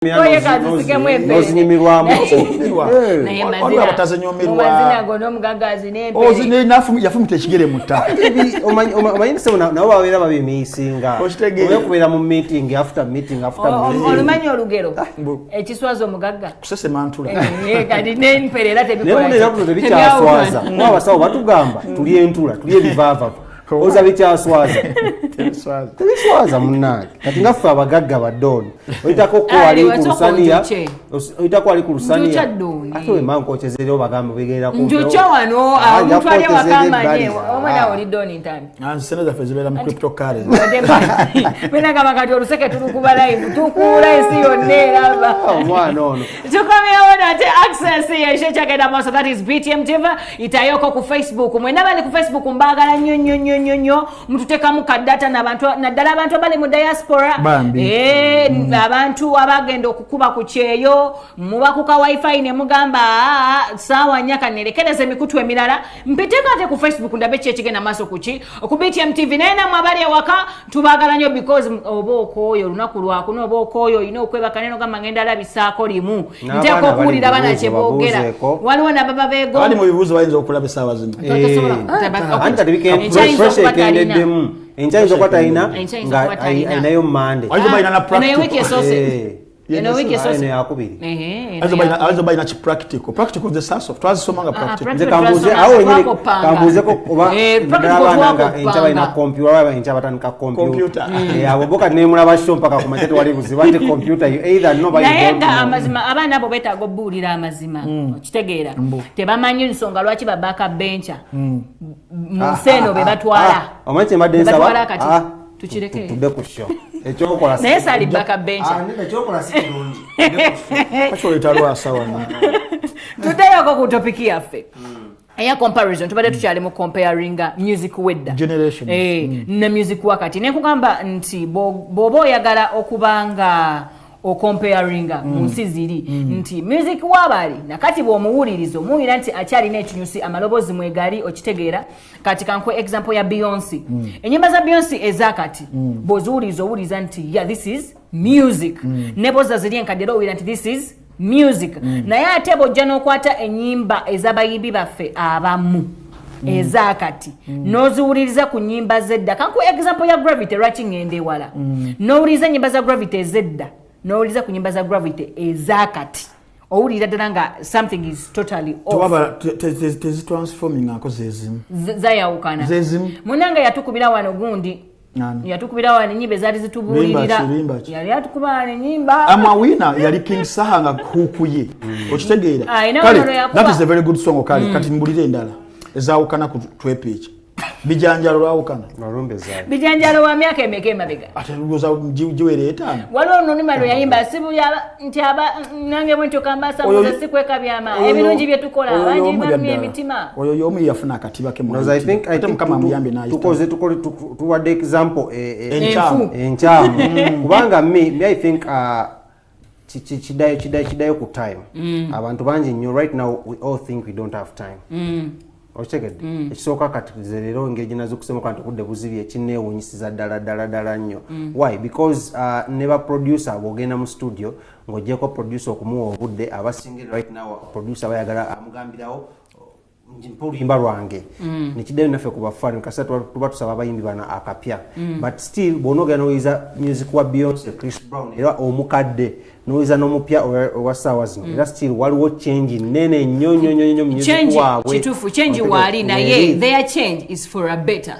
Oye empere. Nozinyumirwamu. Naye Waliwo mazina abatazinyumirwa. Mu mazina go n'omugagga azina empere. Yafumita ekigere mu ttaka. Omanyi sebo, nabo babeera babimiisinga. Okitegeera. Okubeera mu meeting after meeting after meeting. Olumanyi olugero, ekiswaza omugagga kusesema ntula. Eh, kati n'empere era Naye tebikola muno era kuno tebikyaswaza, kuba abasawo batugamba tulye entula, tulye ebivaavava, oza bikyaswaza? Tebiswaza. Tebiswaza munnange. Kati nga ffe abagagga baddooni, oyitako ko Ali, wali ku wasooka lusaniya. onjokye. Oyitako wali ku lusaniya. Njokya ddooni. Ate wemba nkokyezerewo, bagambe begenda ku Njokya wano. Ah, nja Omuntu ali kwokyeza awaka eri ebbali. amanye omwana oli doni ntambi. Ah, sente zaffe zibeera mu cryptocurrency. Bwenagamba kati oluseke tulukuba live, tukuula ensi yonna eraba. Ah, omwana ono. Tukomyewo nate access yekyo kyagenda maaso. That is BTM TV. Itayoko ku Facebook, mwena bali ku Facebook mbaagala nnyo nnyo nnyo nnyo nnyo. Mututeekamu kadata n'abantu, naddala abantu abali mu diaspora. Bambi. Eh, abantu abagenda okukuba ku kyeyo, muba ku ka wifi ne mugamba, "Ah, saawa 4 kanerekereza emikutu emirala, mpiteko ate ku Facebook ndabe ki ekigenda maaso kuki ku BTM TV." Naye namwe abali ewaka tubaagala nnyo, because oba okooyo olunaku lwakuna, oba okooyo olina okwebaka, naye nogamba ngenda labisaako limu. N'abaana Nteeka okuwulira bali abaana mu kye bibuuzo, boogera. babuuzeeko. Waliwo nababa beego. Abali mu bibuuzo bayinza okulaba essaawa zino. Anti kati Enkya ayinza pressure okuba talina. ekendeddemu. Enkya ayinza okuba talina, Enkya ayinza nga okuba talina. ayinayo Mande. Ayinza okuba alina na Eno ye wiiki practical. esoose. Eh. Eno wiiki Eno esoose. yakubiri. Ehe, eno Ayinza oba alina ki practical. Practical ze sasof twazisoma nga Ah, practical. practical. Nze kambuuze Twasoma, awo wenyini, twakoppanga. kambuuzeko oba Eh, naddala practical abaana nga twakoppanga. enkya balina kompyuta, oba enkya batandika kompyuta. Kompyuta. Eh, abo bo kati nemulaba show mpaka ku makya, tewali buzibu, ate kompyuta you either know oba you Naye don't nga know. amazima, abaana abo beetaaga obuulira amazima. Okitegeera, tebamanyi nsonga lwaki babaaka bencha mu nsi eno be batwala. Ah, omanyi kyembadde Be nsaba? batwala kati. Ah, Tukireke. tudde ku show. Ekyokola Naye saali back bench. Ah, nedda, ekyokola si kirungi. Tudde ku show. Kaki oleeta lwasa wano? Tuddeyoko ku topiki yaffe eya comparison. Tubadde tukyali mu comparinga music wedda Generations. Eh, ne music wakati. Nenkugamba nti bw'oba oyagala okuba nga ocomparinga mu nsi ziri nti music wabali nakati, bw'omuwuliriza omuwulira nti akyalina ekinyusi, amaloboozi mwegali. Okitegeera? Kati kankuwe example ya Beyonce. Enyimba za Beyonce ezakati bw'oziwuliriza, owuliriza nti yeah, this is music. Ne boza ziri enkadde era owulira nti this is music. Naye ate bw'ojja n'okwata ennyimba ez'abayimbi baffe abamu ezakati n'oziwuliriza ku nnyimba z'edda, kankuwe example ya Gravity. Lwaki ŋŋenda ewala? N'owuliriza ennyimba za Gravity ez'edda, n'owuliriza ku nnyimba za Gravity ezakati, owulira ddala nga something is totally off. Tewaba tezitransformingako, zezimu. Zayawukana. Zezimu. Munange yatukubira wano gundi. Nani? Yatukubira wano enyimba ezaali zitubuulirira. Luyimba ki, luyimba ki? Yali atukuba wano enyimba. Amawina yali King Saha nga hukuye, okitegeera? Ah, ina Kale, wano yakuba. that is a very good song. Kale kati mbulire endala ezawukana ku twepiiki. Bijanjalo lwawukana. Malumbe zaali. Bijanjalo wa myaka emeka emabega? Ate lwoza giwera 5. Waliwo nonima lwe yayimba sibuya nti aba nange bwentyo kambasamuze sikweka byama ebirungi bye tukola abangi bamya emitima. Oyo y'omu yafuna akatiba ke mu Because I think, I Ate think Mukama amuyambe n'ayita. tukoze tuwadde example Enkyamu. Enkyamu, kubanga me I think kiddayo ku time. Abantu bangi nnyo right now, we all think we don't have time. Okitegedde? Ekisooka kati ze leero engeri gyenazukusemuka nti obudde buzibye, ekinneewuunyisiza ddala ddala ddala nnyo. Why? Because ne ba producer, bw'ogenda mu studio ng'ogyeko producer okumuwa obudde, abasinga right now producer bayagala amugambirawo, "Mpa oluyimba lwange." Nekiddayo naffe ku bafaani, kasita tuba tusaba abayimbi bano akapya. But still bw'onoogenda n'owuliriza music wa Beyonce, Chris Brown, era omukadde n'owuliriza n'omupya owa ssaawa zino, era still waliwo change nene nnyo nnyo nnyo nnyo mu music Change waabwe. Kituufu, change Otegedde? waali, naye Weeri. their change is for a better.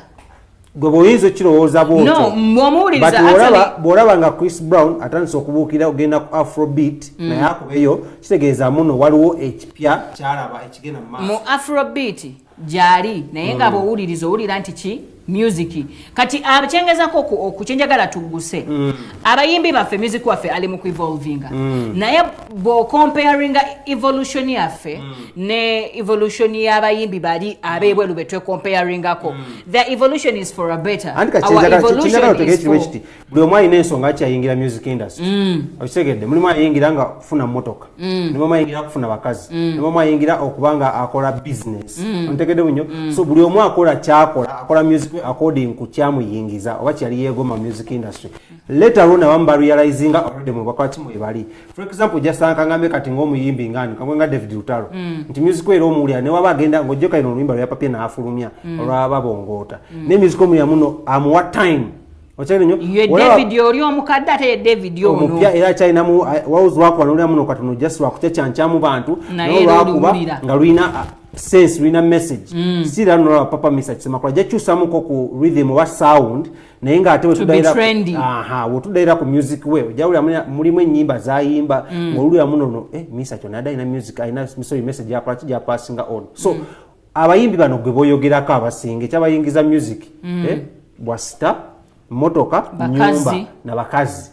Gwe bw'oyinza okirowooza bwotyo. No, bw'omuwuliriza But bw'olaba actually- bw'olaba nga Chris Brown atandise okubuukira ogenda ku afrobeat, naye akubeyo, kitegeeza muno waliwo ekipya kyalaba ekigenda mu maaso. Mu afrobeat gyali, naye nga bw'owuliriza owulira nti ki music kati kyengezako okukyenjagala tugguse abayimbi baffe, music waffe ali mu kuevolvinga, naye bw'ocomparinga evolution yaffe ne evolution y'abayimbi bali ab'ebweru be twecomparingako, the evolution is for a better. Anti Our kati evolution kinjagala otegere is kiriwo for kiti, buli omu alina ensonga ki ayingira music industry. Okitegedde? Mulimu ayingira nga kufuna motoka, mulimu ayingira kufuna bakazi, mulimu ayingira okuba nga akola business. Ontegedde bunyo? So buli omu akola kyakola, akola music we. we according ku kyamuyingiza oba kyali yeegoma music industry. Later on abamu barealizinga already mwe bakwati mwe bali. For example, jasanga ngambe kati ng'omuyimbi ngani kamwe nga David Lutalo nti music we era omuwulira ne waba agenda ng'ojjoka ino oluyimba lwe yapapye n'afulumya olwababongoota, ne music omulya muno amuwa time. Okyali nnyo. Ye David oli omukadde, ate ye David ono omupya era akyalinamu wawuzi wakuba nolya muno katono just lwakukyecankyamu bantu. Naye naye era olwakuba oliwulira. Nga lulina sense, lulina message. Si era nolaba Papa Misa Kisemakula ajja kyusamuko ku rhythm oba sound, naye ngaate To be trendy. Wetuddaira ku music we ojawulira mulimu ennyimba zayimba ng'olulira muno no Misa kyonna adde alina music, alina, sorry, message yakola ki gyapasinga on. So abayimbi bano gwe boyogerako abasinga ekyabayingiza music bwa star, motoka, Bakazi. nyumba nabakazi.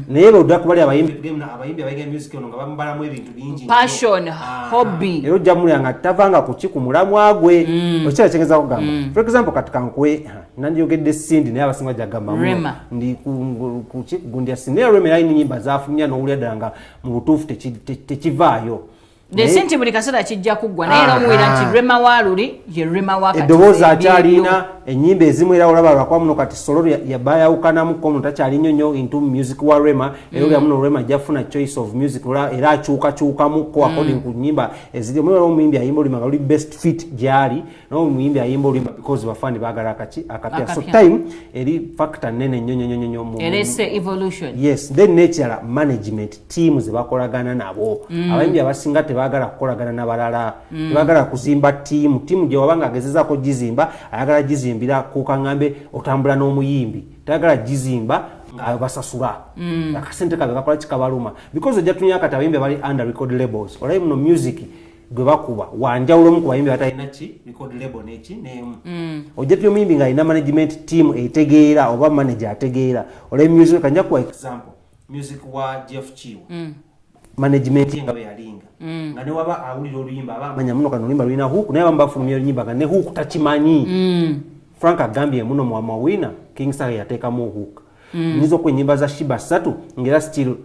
Naye bwodda kubali abayimbi abayimbi abayingira music ono nga bamubalamu ebintu bingi nnyo. Passion, hobby. Era ojja mulya nga tavanga kuki ku mulamwa gwe. Okikyala kyengeza kugamba, for example, kati kankuwe nandiyogedde Cindy, naye abasinga jagamba muno Rema. ndi kuki gundya Cindy, naye Rema alina enyimba zafulumya n'owulira ddala nga mu butuufu tekivaayo. Nsi nti buli kaseera kijja kuggwa, naye era omuwulira nti Rema wa luli ye Rema wa kati. Eddoboozi akyalina, ennyimba ezimu era olaba lwakuba muno kati solo yabayawukanamuko muno takyali nnyo nnyo into music wa Rema. Era olya muno Rema ajja kufuna choice of music era akyukakyukamuko according ku nnyimba eziri. Omuli waliwo omuyimbi ayimba oluyimba nga luli best fit gyali, naye omuyimbi ayimba oluyimba because bafaani baagala akaki akapya. So Akapya. time eri factor nene nnyo nnyo nnyo nnyo Erese evolution. Yes, then nekirala, management team ze bakolagana nabo. Abayimbi abasinga tebaagala kukolagana nabalala, tebaagala kuzimba tiimu. Tiimu gye wabanga agezezaako gizimba, ayagala gizimbira kukaŋŋambe otambula n'omuyimbi, tayagala gizimba nga basasula akasente kabe kakola kikabaluma, because ojja tunya kati abayimbi abali under record labels, olabe muno music gwe bakuba wanjawulomu ku bayimbi batalina ki record label neki nemu. Ojja tunya omuyimbi ng'alina management team etegeera oba manager ategeera, olabe music. Kanja kuwa example, music wa Jeff Kiwa, management ye nga bwe yalinga nga newaba awulira oluyimba aba amanya muno kano oluyimba lulina hook, naye abamu bafulumya oluyimba nga ne hook takimanyi. Frank agambye muno mwamawina King Saha yateekamu hook. Nyinza okuwa enyimba za Sheebah ssatu ngaera still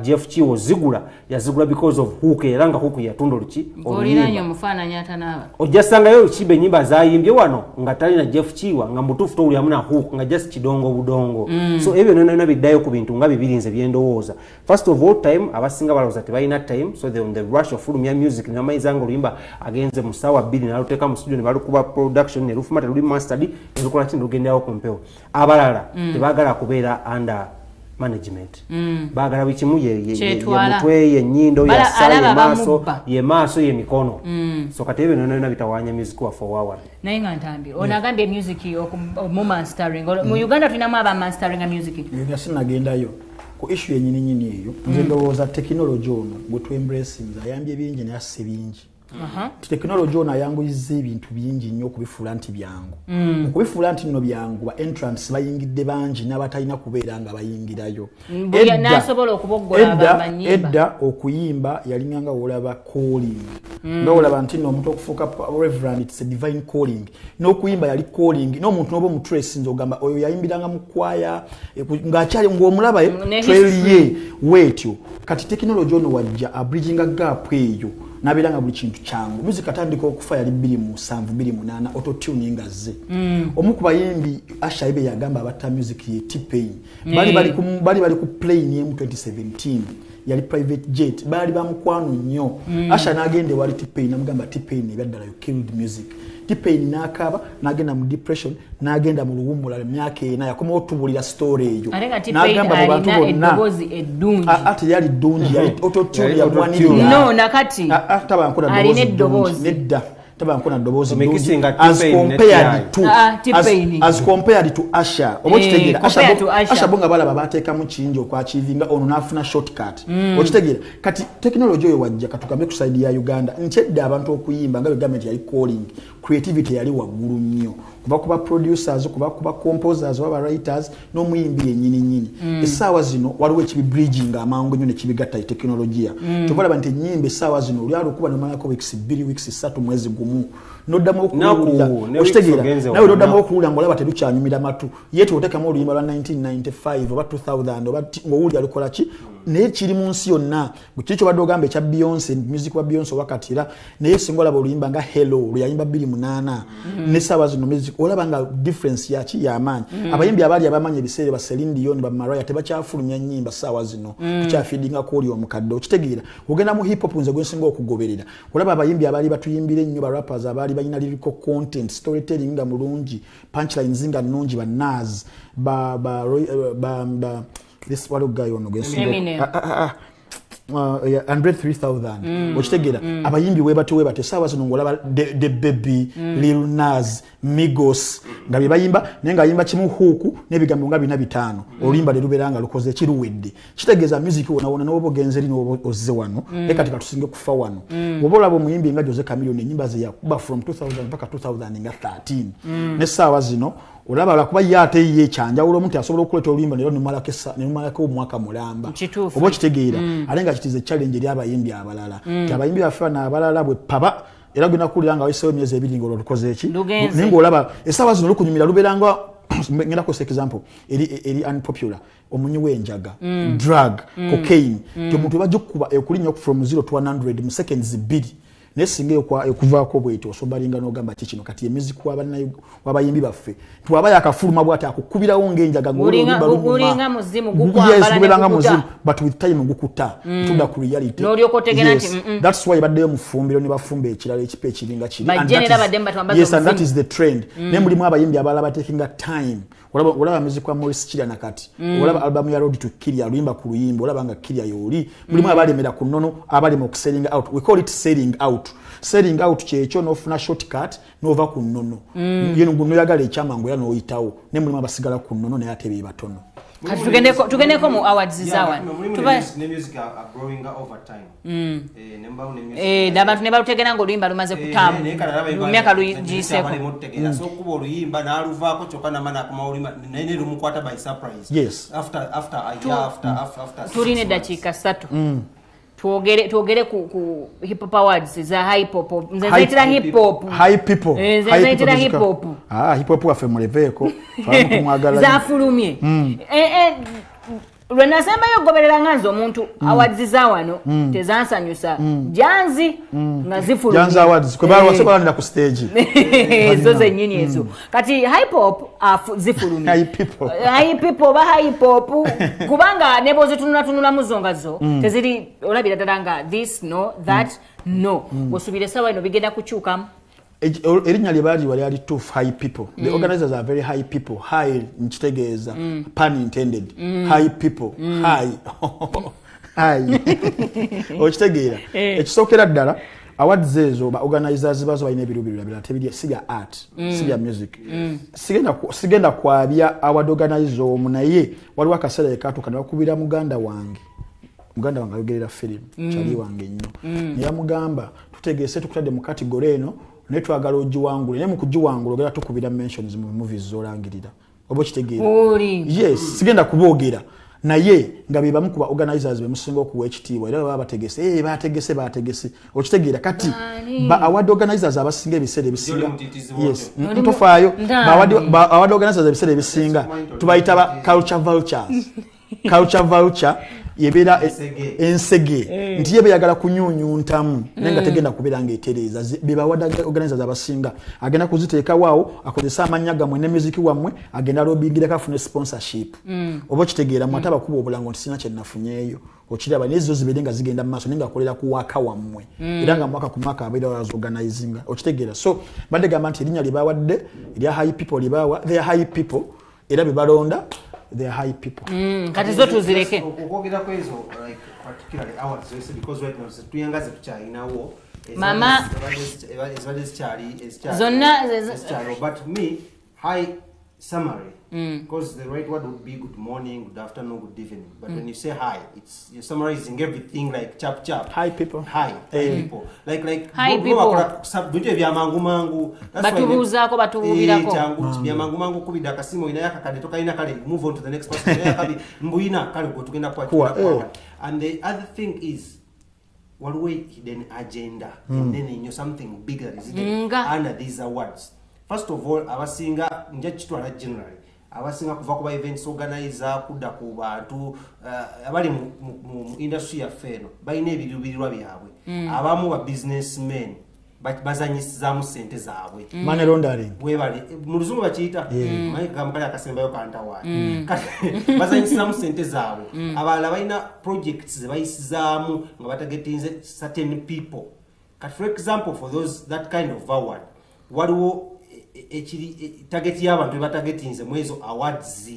Jeff Kiwa zigula, yazigula because of hook, era nga hook yatunda oluki Oliranye oluyimba. omufaananyi atanaaba. Ojja sangayo Sheebah enyimba zayimbye wano nga talina Jeff Kiwa, nga mutuufu towuliramu na hook, nga just kidongo budongo. So ebyo byonna byonna biddayo ku bintu nga bibiri nze byendowooza. First of all, time. Abasinga balowooza tebalina time, so they on the rush ofulumya music nebamanyiza nga oluyimba agenze mu ssaawa 2 naluteeka mu studio ne balukuba production ne lufuma teluli mastered ne lukola ki ne lugenderawo ku mpewo. Abalala tebaagala kubeera under management, baagala buli kimu ye Kyetwala. mutwe, ye nnyindo, yassa, Alaba ye maaso, bamubba. ye maaso, ye mikono. So kati ebyo byonna byonna bitawaanya music waffe owawano. Naye nga ntambi ono agambye music mu mastering mu Uganda tulinamu aba masteringa music. Nga sinagendayo ku issue yenyini nyini eyo, nze ndowooza tekinologi ono gwe twembracinze ayambye bingi naye asse bingi. Nti tekinologi ono ayanguyiza ebintu bingi nnyo okubifuula nti byangu. Okubifuula nti nno byangu, ba entrants bayingidde bangi n'abatalina kubeera nga bayingirayo. Buli n'asobola okuboggola abanyimba. Edda okuyimba yalinganga wolaba calling, nga olaba nti nno omuntu okufuuka reverend, it's a divine calling. N'okuyimba yali calling, n'omuntu n'oba omutracinze ogamba oyo yayimbiranga mu kwaya ng'akyali ng'omulaba Ne trail history. ye weetyo. Kati tekinologi ono wajja abridginga gap eyo nabeera nga buli kintu kyangu. Music atandika okufa yali 27 28, autotune nga azze. Omu ku bayimbi Usher be yagamba abatta music ye T-Pain. Bali bali ku plane emu 2017, yali private jet, baali bamukwano nnyo. Usher n'agenda ewali T-Pain namugamba, "T-Pain, ebyaddala you killed music." T-Pain n'akaaba n'agenda mu depression n'agenda mu luwummula emyaka 4, yakomawo tubulira story eyo. Ate nga T-Pain N'agamba mu bantu alina bonna eddoboozi eddungi. Ah, ah, teyali ddungi, yali autotune. Yali Yamwanirira. autotune. No, nakati Ah, ah, tabanko na alina ddoboozi ddungi. eddoboozi. Nedda, tabanko na ddoboozi Omikisi ddungi nga as T-Pain ne compared T.I. to Ah, T-Pain. as compared to Usher, oba Eh, okitegeera? compared to Usher. Usher bo nga balaba bateekamu kingi okwakivinga ono n'afuna shortcut. Okitegeera? Kati tekinologi oyo wajja, katugambe ku side ya Uganda nti edda abantu okuyimba nga begambye nti yali calling, creativity yali waggulu nnyo kuva kuba producers, kuva kuba composers oba writers n'omuyimbi yennyini nnyini. Essaawa zino waliwo ekibi bridging amangu nnyo nekibigatta tekinologiya. Kyova olaba nti ennyimba essaawa zino olyala okuba nomalako weeks 2, weeks 3, mwezi gumu noddamu okuwulira. Naku, ne weeks Okitegeera? ogenze Nawe wonna. noddamu okuwulira ngaolaba terukyanyumira matu, ye tiotekamu oluyimba lwa 1995 oba 2000 oba ng'owulira lukola ki. Naye kiri mu nsi yonna. Kiri kyobadde ogamba ekya Beyonce, music wa Beyonce wakati, era naye singa olaba oluyimba nga Hello lwe yayimba 2008 n'essaawa zino, music olaba nga difference yaki y'amaanyi. Abayimbi abaali abamanyi ebiseera, ba Celine Dion, ba Mariah, tebakyafulumya nnyimba ssaawa zino. Tukyafeedingako oli omukadde, okitegeera? Ogenda mu hip hop, nze gwensinga okugoberera, olaba abayimbi abaali batuyimbira ennyo, ba rappers abaali balina lyrical content, storytelling nga mulungi, punchlines nga nnungi, ba Nas, ba ba Roy- ba, ba this waliwo guy ono gwensinga Eminem. Ah, ah, ah. Yeah, Andre 3000, okitegeera? Abayimbi webatyo webatyo. Essaawa zino ngaolaba The Baby, Lil Nas, Migos nga bye bayimba, naye ng'ayimba kimu, hook n'ebigambo nga bina bitaano, oluyimba ne lubeera nga lukoze kiruwedde. Kitegeeza music wona wona, n'oba ogenze eri n'oba ozze wano, naye kati katusinge kufa wano. Bw'oba olaba omuyimbi nga Jose Chameleone, ennyimba ze yakuba from 2000 paka 2013, n'essaawa zino olaba, lwakuba ye ate ye kyanjawulo omuntu asobola okuleeta oluyimba nero nelumalako omwaka mulamba. Kituufu. Oba okitegeera? Ate nga kitiza challenge eri abayimbi abalala, ti abayimbi baffe bano abalala bwe paba era genda kuwulira nga wayiseewo emyezi 2 nga olwo lukoze eki. Lugenze. Naye ngaolaba essaawa zino lukunyumira, lubeera nga, ngenda kukozesa example eri unpopular, omunywi w'enjaga, drug, cocaine, ti omuntu bajja okukuba ekulinnya from 0 to 100 mu seconds 2, naye singa ekuvaako bweti osobalinga n'ogamba ki kino. Kati emiziki w'abayimbi baffe tiwaba yakafuluma bwati akukubirawo ng'enjaga. Gulinga muzimu, gukwambala Yes, ne gubeera nga gukuta. muzimu, but with time gukuta, tudda ku reality. N'olyoka otegeera nti, Yes, that's why baddeyo mu ffumbiro ne bafumba ekirala ekipa ekiringa kiri. Bajje And that nera baddemu batwambaze Yes, and that omuzimu. is the trend. Naye mulimu abayimbi abalala batekinga time. Olaba music wa Maurice Kirya nakati, olaba album ya Road to Kirya, oluyimba ku luyimba, olaba nga Kirya yooli. Mulimu abalemera ku nnono, abalema okuselling out. We call it selling out. Selling out kyekyo n'ofuna shortcut n'ova ku nnono, ye noyagala ekyamangu era n'oyitawo. Naye mulimu abasigala ku nnono, naye ate be batono. Kati tugendeko mu awards za wano. Mulimu ne music growing over time. Ne mbawo ne music. Abantu ne balutegera ng'oluyimba lumaze kutaamu Naye kale alaba myaka Uganda, lugiyiseeko. abalimu otutegeera. So okuba oluyimba n'aluvaako kyokka nama n'akomawo oluyimba naye ne lumukwata by surprise. Yes. After a year, after 6 Tulina months. eddakiika 3, twogere ku hip hop awards za hip hop. Nze nziyitira hip hop. High people. Nze High nziyitira people hip hop. Ah, hip hop waffe muleveeko, Ffe tumwagala nnyo. Zafulumye. Lwe nasembayo okugoberera nga nze omuntu, awards za wano tezansanyusa. Janzi nga zifulumye. Janzi Awards kwe bawanira ku stage. Ezo zennyini ezo. Kati hip hop zifulumye. High people. High people oba hip hop, kubanga ne bwozitunulatunulamu zo nga zo teziri, olabira ddala nga this no, that no. Osuubira essaawa eno bigenda kukyukamu? Erinnya lye baaliwa lyali toof, high people. The organizers are very high people. High nkitegeeza pun intended. High people, high high, okitegeera? Ekisookera ddala, awards ezo ba organizers bazo balina ebiruubirirwa birala, tebiri si bya art, si bya music. Sigenda kwabya award organizer omu, naye waliwo akaseera ekatuuka ne bakubira muganda wange. Muganda wange ayogerera firimu, kyali wange nnyo, naye amugamba, tutegeese tukutadde mu category eno, naye twagala ogiwangule, naye mu kugiwangula ogenda tukubira mentions mu movies z'olangirira, oba okitegeera? Oli. Yes, sigenda kuboogera, naye nga be bamu ku ba organizers bemusinga okuwa ekitiibwa, era baba bategese, bategese, okitegeera? Kati Baani? ba award organizers abasinga ebiseera ebisinga Oli mutiitizi Yes. w'otyo. Tofaayo. Ndani. Ba award organizers ebiseera ebisinga tubayita ba culture vultures. Culture vulture yebeera Ensege. Ensege nti ye beyagala kunyunyuntamu, naye nga tegenda kubeera ngaetereeza. Be ba award organizers abasinga agenda kuziteekawo awo, akozese amannya gammwe ne music wammwe, agenda lobbyingirako afune sponsorship, oba okitegeera? Mwe ate abakuba obulango nti sina kyenafunyeeyo, okiraba? Naye zo zibeere nga zigenda mu maaso, naye ngaakolera ku waka wammwe, era nga mwaka ku mwaka abeera aziorganizinga, okitegeera? So badde gamba nti erinnya lyebawadde erya high people, lyebawa, they are high people, era be balonda, they are high people. Kati zo tuzireke. Okwogera ku ezo, like particularly awards zose, because right now tuyenga ze tukyalinawo ezibadde zikyali Zonna ezikyaliwo. But me, high summary, because the right word would be good morning, good afternoon, good evening, but when you say hi, it's you're summarizing everything like chap chap. Hi people. Hi. Eh. Hi people, like Hi bo people. bakola bintu ebyamangu mangu. That's why Batubuuzaako, batubuulirako. Eh, kyangu, byamangu mangu, kubidde akasimu, olinayo akakadde, tokalina, kale move on to the next person. Olinayo akabi, mbuyina, kale gwe tugenda kuwa, Kuwa, tugenda kuwa. eh. And the other thing is, waliwo hidden agenda enene nnyo, something bigger is hidden Nga. under these awards. First of all, abasinga nja kitwala generally Abasinga kuva ku ba events organizer kudda ku bantu abali mu industry yaffe eno balina ebiruubirirwa byabwe. Abamu ba businessmen bazanyisizaamu sente zaabwe. Money laundering. Webale, mu Luzungu bakiyita manyi kagambo kali akasembayo kantawaani. Kati bazanyisizaamu sente zaabwe. Abalala balina projects ze bayisizaamu nga batargetinze certain people. Kati for example, for those that kind of award, waliwo ekiri target y'abantu bebatargetinze mu ezo awards.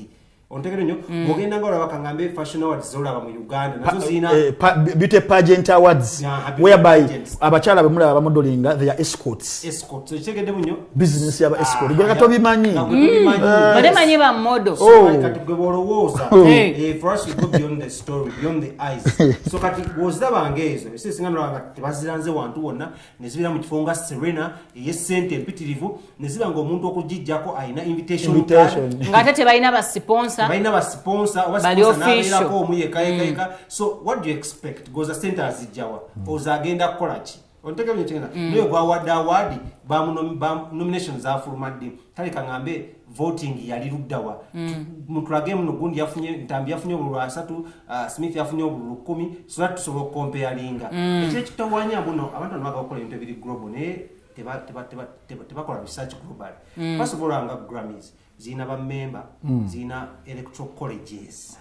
Ontegere nnyo, bw'ogenda nga olaba kaŋŋambe fashion awards zolaba mu Uganda, nazo zirina Beauty pageant awards, Yeah, beauty whereby pageants. abakyala bemulaba bamodelinga, they are escorts. Escorts, okitegedde bunyo? Business yaba escort, gwe katobimanyi. Nga gwe tobimanyi. Bade manyi ba model. Oh. Kati gwe bw'olowooza, Hey. for us we go beyond the story, beyond the eyes. So kati bw'oziraba ng'ezo, ebiseera ebisinga nolaba nga tebaziranze wantu wonna, ne zibeera mu kifo nga Serena ey'essente empitirivu, ne ziba ng'omuntu okugijjako alina invitation Invitation. card. Ng'ate tebalina ba sponsor. Balina ba sponsor oba Bali sponsor official. n'abeerako omu yekka yekka yekka. So what do you expect? Goza sente azijjawa? Oza agenda kukola ki? Ontegere bino kyengenda. Naye gwawadde award, nomination zafuluma ddi? Kale kaŋŋambe voting yali luddawa? Mutulage muno gundi yafunye, Ntambi yafunye obululu 30, Smith yafunye obululu 10, so that tusobola okukomparinga. Ekyo ekitawanya buno, abantu bano baagala okukola ebintu ebiri global, naye tebakola research global. First of all, nga Grammys zirina bammemba, zirina electoral colleges,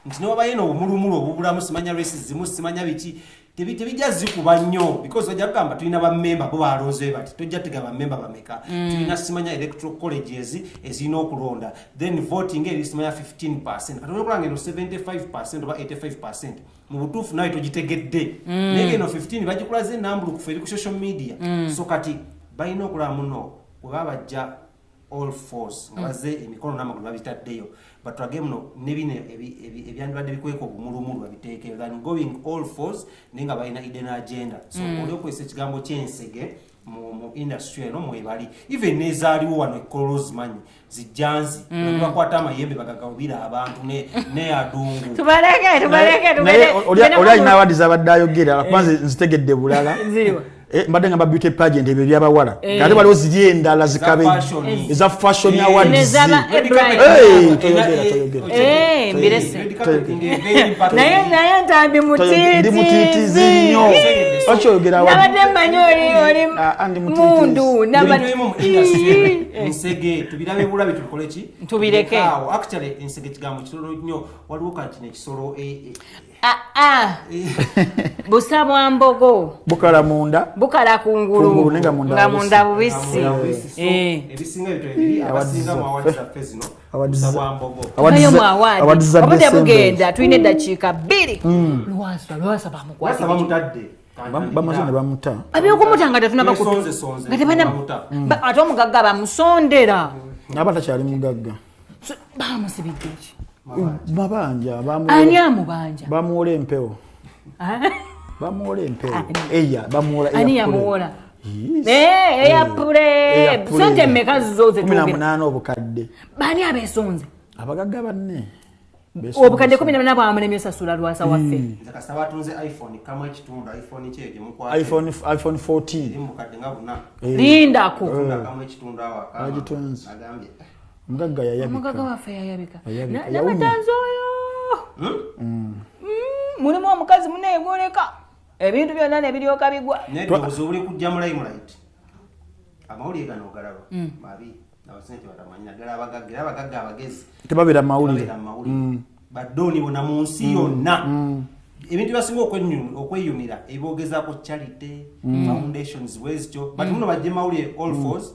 nti newabayo eno obumulumulu obubulamu, simanya racism, simanya biki, tebijja zikuba nnyo, because bajja kugamba tulina bammemba, bo balonze bati, tojja tega bammemba bameka. Tulina simanya electoral colleges ezirina okulonda, then voting eri simanya 15. Kati olwokulanga eno 75 oba 85, mu butuufu nawe togitegedde, naye eno 15 bagikulaze enambulukufu eri ku social media. So kati balina okulaba muno bwe baba bajja all force nga bazze emikono n'amagulu babitaddeyo, batulage muno ne bino ebyandibadde bikweka obumulumulu babiteekeyo, than going all force naye nga balina hidden agenda. So oli okozesa ekigambo ky'ensege mu industry eno mwebali, even n'ezaaliwo wano ekkololo zimanyi zijjanzi, bakwata amayembe bagagabira abantu ne adungu. Tubaleke, tubaleke, Naye tugende. oli alina award zabadde ayogera, kuba nze nzitegedde bulala. Ziriwa? Mbadde ngamba beauty pageant, ebyo ebyabawala, ate waliwo ziri endala zikabe fashion. Eza fashion awards. Nezaba Red carpet. Hey, toyogera, toyogera. Mbirese. Red carpet ng'eva impact. Naye Ntambi Ndi mutiitizi nnyo. Mutiitizi. Okyogera award. Nabadde mmanyi oli Ah, ndi mutiitizi. mundu. Ebintu ebimu mu industry, ensege tubirabe bulabi, tubikole ki? Tubireke. Awo actually ensege kigambo kitono nnyo. Waliwo kati nekisolo Ah, ah. Busa bwa mbogo. Bukala munda. Bukala kungulu. Kungulu, naye nga munda nga bubisi. munda bubisi. Nga munda bubisi. So, ebisinga ebyo ebiri abasinga mu awards zaffe zino, busa bwa mbogo. Nayo mu award. Awards za Obudde December. bugenda, tulina eddakiika 2. Lwasa bamukwata. Lwasa bamutadde. Bamaze ne bamuta. Abyokumuta nga tetunaba Besonze-sonze, nga tebana bamuta. Ate omugagga bamusondera. Aba takyali mugagga. So, bamusibidde ki? Mabanja. Ani amubanja? Bamuwola empewo. Bamuwola empewo. Eya, bamuwola. Ani eya pule. yamuwola? Yes. Eya pule. Eya pule. Sente mmeka zo ze Kumi na twogera? munaana obukadde. Baani abeesonze? Abagagga banne. Obukadde 18 bwamulemye osasula Lwasa waffe. Nze kasita batunze iPhone kamu ekitundu, iPhone kyeyo gye mukwata. iPhone 14. Eri mu bukadde nga 4. Lindako. Tunda kamu ekitundu awo akama. Bagitunze. Agambye. Omugagga yayabika. Omugagga waffe yayabika. Yayabika. Yawunya. Nabatanzi oyo. Mulimu omukazi muneegoleka ebintu byonna ne biryoka bigwa. Naye obuzibu buli kujja mu limelight. Amawulire gano ogalaba mabi, abasinga tebatamanyi, naddala abagagga, era abagagga abagezi Tebabeera mu mawulire. Tebabeera mu mawulire. Badooni bonna mu nsi yonna, ebintu byasinga okweyunira eboogezaako charity foundations bwezityo, but muno bajje mawulire all fours.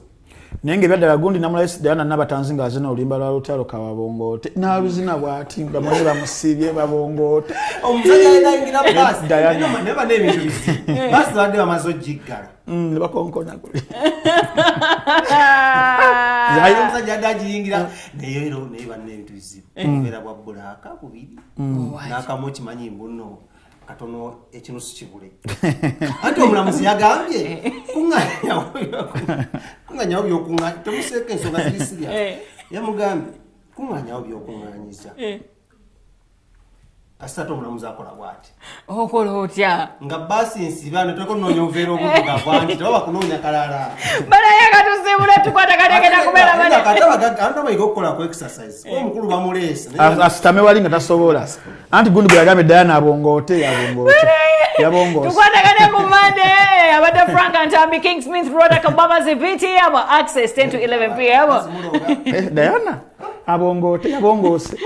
Naye nga ebyaddala gundi namulayo Diana Nabatanzi ng'azina oluyimba lwa Lutalo Kababongoote, n'aluzina bw'ati nga munne bamusibye babongoote. Omusajja yayingira baasi. Diana. Naye bana ebintu bizibu, baasi babadde bamaze ogiggala. Ne bakonkona kuli. Naye omusajja adde agiyingira, naye era naye banna ebintu bizibu, obuveera bwa bulaaka bubiri n'akamu, okimanyi mbuno katono ekinusu kibule. Anti omulamuzi yagambye kuŋŋanyawo byokuŋŋanya, temuseeko ensonga ziri sirya. Yamugambye kuŋŋanyawo byokuŋŋanyiza. Kasita ate omulamuzi akola bwati. Okola otya? Nga baasi nsiba netuleka onoonya obuveera obuddugavu, anti tebaba kunoonya kalala. Banaye katusiibula, tukwataganegenda kubeera bane. Kati abagagga bayiga okukola ku exercise, omukulu bamuleese. Asitame wali nga tasobola, anti gundi gwe yagambye Diana abongoote, yabongoote, yabongoose. Tukwatagane ku Mande. Abadde Frank Ntambi, King Smith, Roda Kababazi, VTM Access, 10 to 11 p.m. Eh, Diana abongoote, yabongoose.